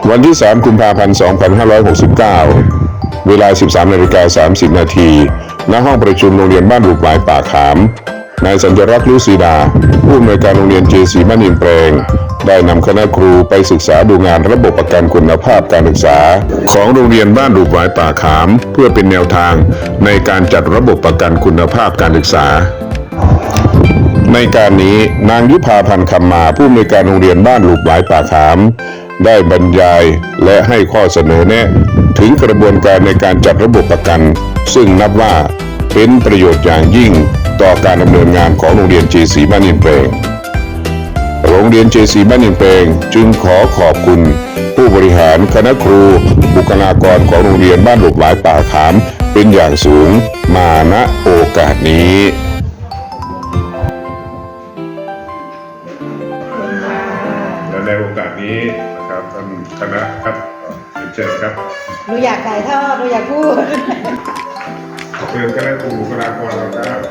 ວັນທີສາມ ກຸມພາພັນ ສອງພັນຫ້າຮ້ອຍຫົກສິບເກົ້າ ເວລາ ສິບສາມນາລິກາ ສາມສິບນາທີ ນະຫ້ອງປະຊຸມໂຮງຮຽນບ້ານລູກຫວາຍປາກຂາມ, ນາຍສັນຈະລັກ ລຸສີດາ ຜູ້ອຳນວຍການໂຮງຮຽນ ເຈ ສີ່ ບ້ານຫີນແປງ ໄດ້ນຳຄະນະຄູໄປສຶກສາດູງານລະບົບປະກັນຄຸນນະພາບການສຶກສາຂອງໂຮງຮຽນບ້ານລູກຫວາຍປາກຂາມ ເພື່ອເປັນແນວທາງໃນການຈັດລະບົບປະກັນຄຸນນະພາບການສຶກສາ. ໃນການນີ້, ນາງ ຍຸພາພັນ ຄຳມາ ຜູ້ອຳນວຍການໂຮງຮຽນບ້ານລູກຫວາຍປາກຂາມ ໄດ້ບັນຍາຍ ແລະ ໃຫ້ຂໍ້ສະເໜີແນະເຖິງກະບວນການໃນການຈັດລະບົບປະກັນ, ເຊິ່ງນັບວ່າເປັນປະໂຫຍດຢ່າງຍິ່ງຕໍ່ການດຳເນີນງານຂອງໂຮງຮຽນ ເຈ ສີ່ ບ້ານຫີນແປງ. ໂຮງຮຽນ ເຈ ສີ່ ບ້ານຫີນແປງ ຈຶ່ງຂໍຂອບຄຸນຜູ້ບໍລິຫານ, ຄະນະຄູ, ບຸກຄະລາກອນຂອງໂຮງຮຽນບ້ານລູກຫວາຍປາກຂາມເປັນຢ່າງສູງມາ ນະໂອກາດນີ້. ແລະ ໃນໂອກາດນີ້ນະຄັບ ທ່ານຄະນະຄັບ ເຊີນຄັບ. ໜູຢາກຖ່າຍທອດ, ໜູຢາກພູດ. ເຊີນຄະນະຄູ, ບຸກຄະລາກອນເຮົານະຄັບ.